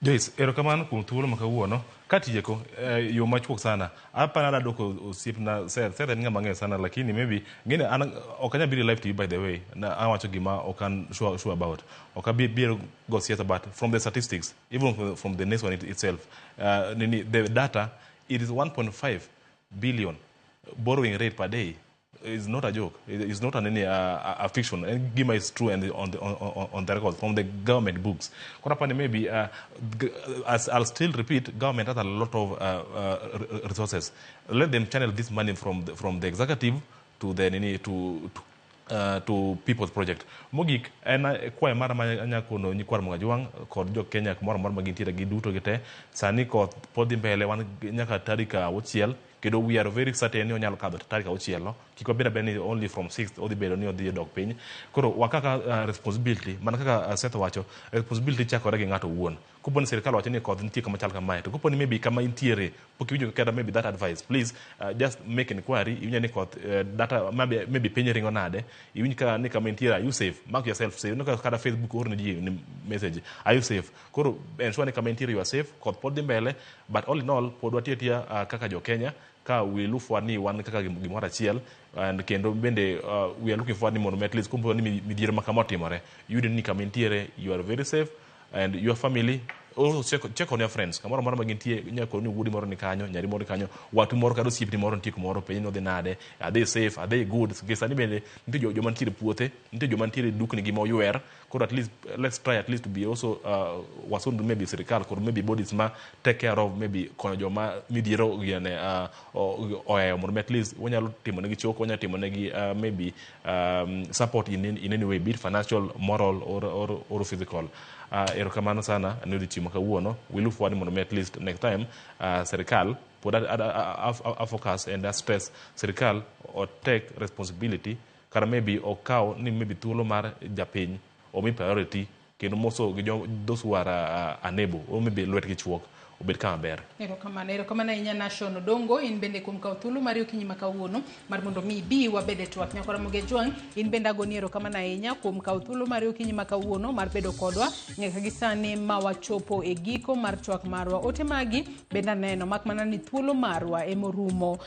Joyce, erokamano kuom thuolo ma kawuono. Katieko, yo machuok sana. Apana adwa duoko osiepna Seth. Seth en ng'ama ang'eyo sana lakini maybe ng'eni an ok anyal biro e live TV by the way. Na awacho gima ok an sure about. Ok abi biro go siasa but from the statistics, even from the next one itself, nini, the data, it is 1.5 billion borrowing rate per day. Is not a joke. It's not a fiction. Gima is true and on the record from the government books. Koro apani maybe, as I'll still repeat, government has a lot of resources. Let them channel this money from the executive to the nini to people's project. Mogik en kwayo mara ma anya kono nyikwa Ramogi Ajwang' kod jo Kenya kumoro amora ma gintiere giduto gite. Sani koth pod dhi mbele, wan nyaka tarik 6 kendo we are very certain ni onyalo kadho tarik 6 no. Kik wabed abeda ni only from 6 odhi bedo ni odhi dok piny. Koro wakaka responsibility mana kaka Seth owacho, responsibility chakore gi ng'ato owuon. Kopo ni sirikal owacho ni koth nitie kama chal kamae, to kopo ni maybe kama intiere pok iwinjo kata maybe that advice, please just make inquiry. Iwinjo ni koth data maybe piny ringo nade, iwinj ka ni kama intiere, are you safe? Mark yourself safe. Ineno kata Facebook or ne ji ni message, are you safe? Koro ensure ni kama intiere you are safe. Koth pod dhi mbele, but all in all pod watiyo atiya kaka jo Kenya ka we look forward ni wan kaka gimoro achiel and kendo bende we are looking forward ni mondo at least kopo ni midhiero ma kama otimore, iyudo ni kama intiere you are very safe and your family also. Check on your friends kamoro amora ma gintie. Inyalo kono ni wuodi moro ni kanyo, nyari moro ni kanyo, watu moro kata osiepni moro nitie kumoro, penj ni odhi nade, are they safe, are they good? Nikech sani bende nitie joma nitiere puothe, nitie joma nitiere dukni gi moywer. Koro at least let's try at least to be also wasund maybe sirikal kod maybe bodies ma take care of maybe konyo joma midhiero giene ohewo mondo at least wanyalo timo negi choko, wanyalo timo negi maybe support in any way, be it financial, moral or physical. Erokamano sana ne odiochieng' ma kawuono. We look forward mondo mi at least next time sirikal pod a focus and a stress sirikal o take responsibility kata maybe okaw ni maybe thuolo mar japiny omi priority kendo moso gi jo those who are unable or maybe lwetgi chuok obed kama ber. Erokamano, erokamano ahinya Nashon Odongo, in bende kuom kawo thuolo mari okinyi ma kawuono mar mondo mi ibi wabed e twak. Nyakora Ramogi Ajwang', in bende agoni erokamano ahinya kuom kawo thuolo mari okinyi ma kawuono mar bedo kodwa nyaka gi sani ma wachopo e giko mar twak marwa. Ote magi bende aneno, mak mana ni thuolo marwa emorumo.